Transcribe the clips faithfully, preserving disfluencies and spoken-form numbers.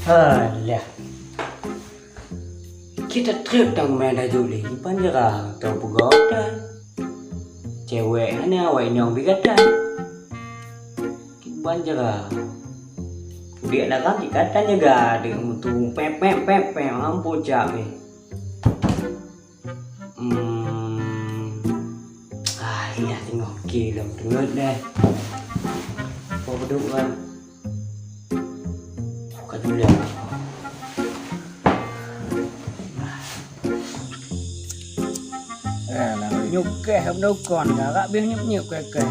Alah. Kita trép tang meunan laju lé, ban jera teupeugah dan. Cewek hana awai nyang bi gatan. Ban jera. Diak dagang cit gatan jaga, dek mutu pep, pep, pep, pep, ampun cak weh. Hmm. Ah, lidah tengok ke lom teungeut deh. Kau beduk kan? Bukan dulu. Nyukeh benda ukon ka, rak bih nyup-nyup keh-keh.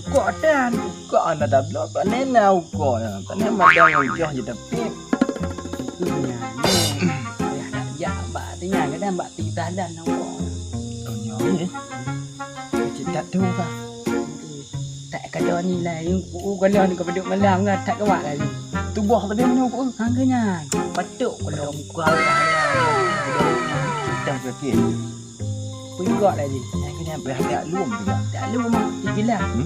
Ukok dan, ukok na tablo, tak nena ukok. Tak nena madang ujoh je tapi. Nya, nya. Yah, nak jak bak tu nya, kadang bak ti talan ukok. Kau nyoe, eh? Cit tak tu kah? Tak kalau ni lah, u kalau ni kau beduk malam kan, tak kawak lagi. Tuboh tadi mana ukok? Hangga nyan. Patuk kalau muka kau. Kita sakit. Peugah lagi. Hai kena berhati lom juga. Tak lom, dijelas. Hmm?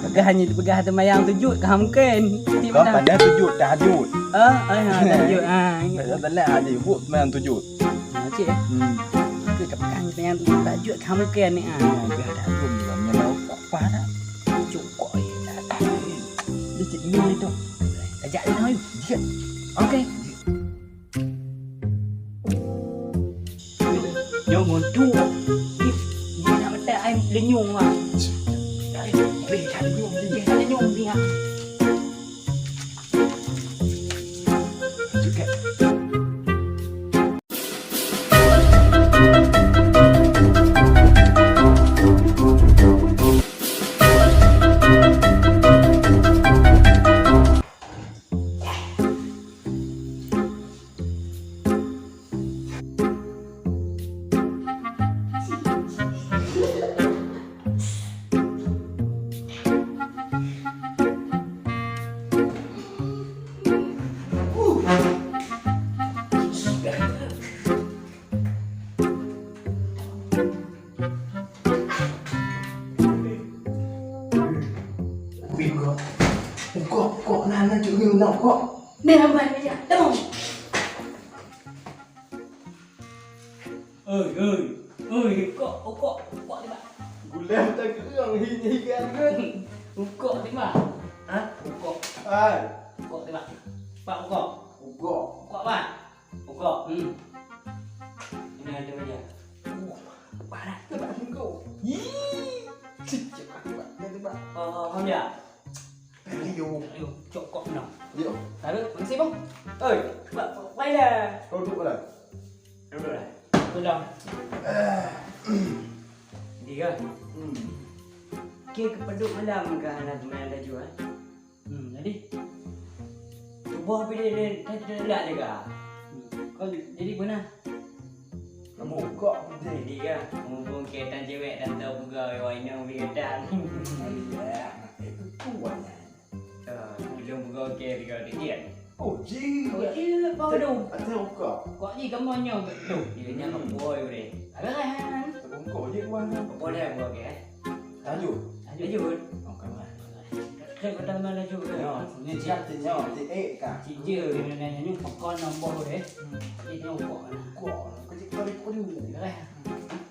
Peugah hanya peugah teuma nyang tujut ka mungkin. Kau pandai tujut tahajud. Ah, ah, ya, tahajud. Ah, ingat. Tak salah ada buat teuma nyang tujut. Ah, cik. Hmm. Ke tepekan teuma nyang tujut tahajud ka mungkin ni ah. Ya, berhati lom juga. Nyang mau apa dah? Cukok. Dia cik ni tu. Ajak dia tahu. Dia. Okey. Nyoe ngon tu. Ih, dia nak mata ai lenyung ah. Beh, tak lenyung, beh, tak lenyung dia. Juga. Ubé kok. Kok, kok, na, na, cuk, na, kok. Ni, Abang, ni, ya. Tengok. Oi, oi, oi, kok, kok, kok ni, Bang? Gulai tak keuang, hi, hi, kan, kan? Kok ni, Bang? Ha? Kok. Hai. Kok ni, Bang? Pak, kok. Kok. Kok, Bang? Ukok. Hmm. Ini ada aja. Uh, panas tu, Bang. Ih, cek, cek, Bang. Dia tu, Bang. Oh, oh, oh, ya. Ayo. Ayo, cokok, no. Ayo. Lalu, makasih, Bang. Oi, Bang, Bang, dah. Kau duduk lah. Duduk lah. Pulang. Tiga. Hmm. Ke kepaduk malam ke anak main laju, eh? Hmm, jadi? Tuboh pih dia, dia, dia, dia lelak juga. Hmm. Kau jadi beuna? Kamu kok penting. Jadi kan, mumpung keutan cewek dan tahu peugah, wai nyang beugetan. Alah, itu tuan. Ah, ulôn peugah ke tiga tiket. Oh, ji. Oh, ji, Bang Dum. Atau kok? Kok ji kamu nyoe betul. Dia nya kok boy boleh. Alah, kan? Kok ji, Bang. Kok boleh buat ke, eh? Lanjut. Lanjut. Oh, kawan. Saya kata mana juga. Nyo, ni siap tu nyo, ti eh ka. Cija ni nanya ni pakon nombor eh. Ni nyo kok. Kok, kecil kali kok dulu. Eh.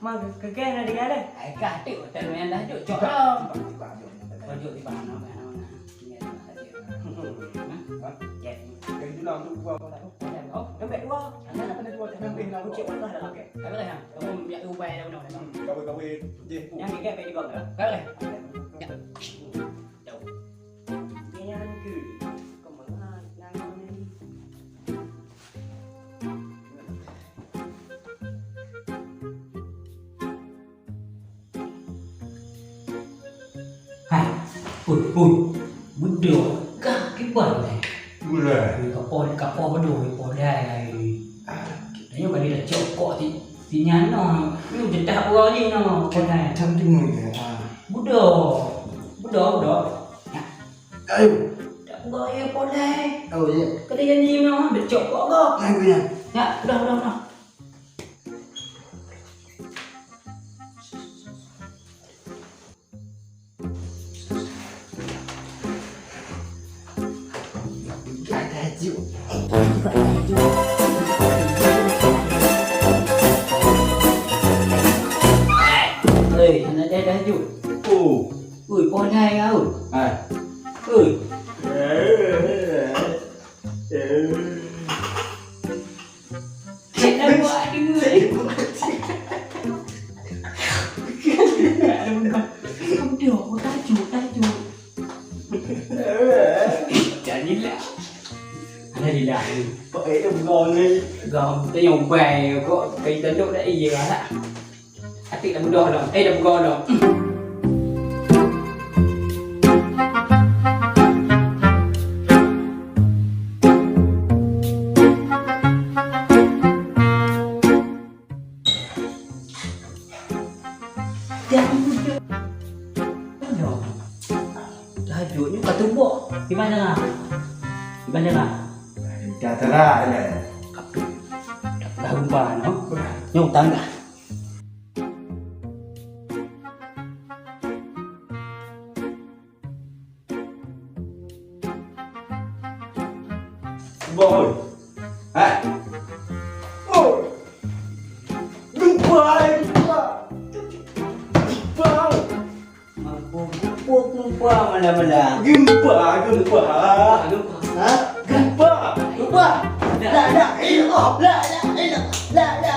Ma ke ke na dia dah. Ai ka tu hotel yang dah juk cok dah. Tiba tiba jom. Kau juk tiba nama nama. Ni ada saja. Ha? Ya. Kayu tulang tu gua kau tak tahu. Oh, nampak dua. Ada apa dua? Nampak nak ucap Allah dah okey. Ada dah. Kamu ambil ubai dah benar. Kawin kawin. Nyang ingat bagi bang dah. Kau dah. Ya. Jauh. Nyang ke? Kau mana? Nang mana ni? Hai, ui, ui. Beudôh kah kiban nyoe? Ulèe. Ui, kapoh, kapoh beudôh, kapoh dai. Ah. Nyoe kali dah cok kok si, si nyan noh. Nyoe jeuet dah ureueng jih noh, kapoh dai. Cam tu nyoe, ah. Beudôh. Beudôh, beudôh. Ya. Ayo. Tak ureueng jih kapoh dai. Oh, ya. Kali janji noh, dah cok kok kah? Ayo, ya. Ya, udah, udah, udah. Oi, anak dayah dah jok. Oh. Oi, poh nai kau. Hai. Oi. Eh, eh, eh. Cek dah buat dengar. Kamu dah, oh, tajuk, tajuk. Jadilah. Alhamdulillah. Pak, eh, dah pegang ni. Pegang, tengok bai kok, kai tanduk dah iya lah. Atik dah mudah dah. Eh, dah pegang dah. Tajuknya ka tumbok. Di mana? Di mana? Dah terak dah. Dah gempa no. Nyong tangga. Boy. Hai. Boy. Gempa, gempa. Gempa. Gempa, gempa, gempa, mana, mana? Gempa, gempa. Gempa. Ha? Gempa. Gempa. La ilaha illallah. La ilaha illallah. La ilaha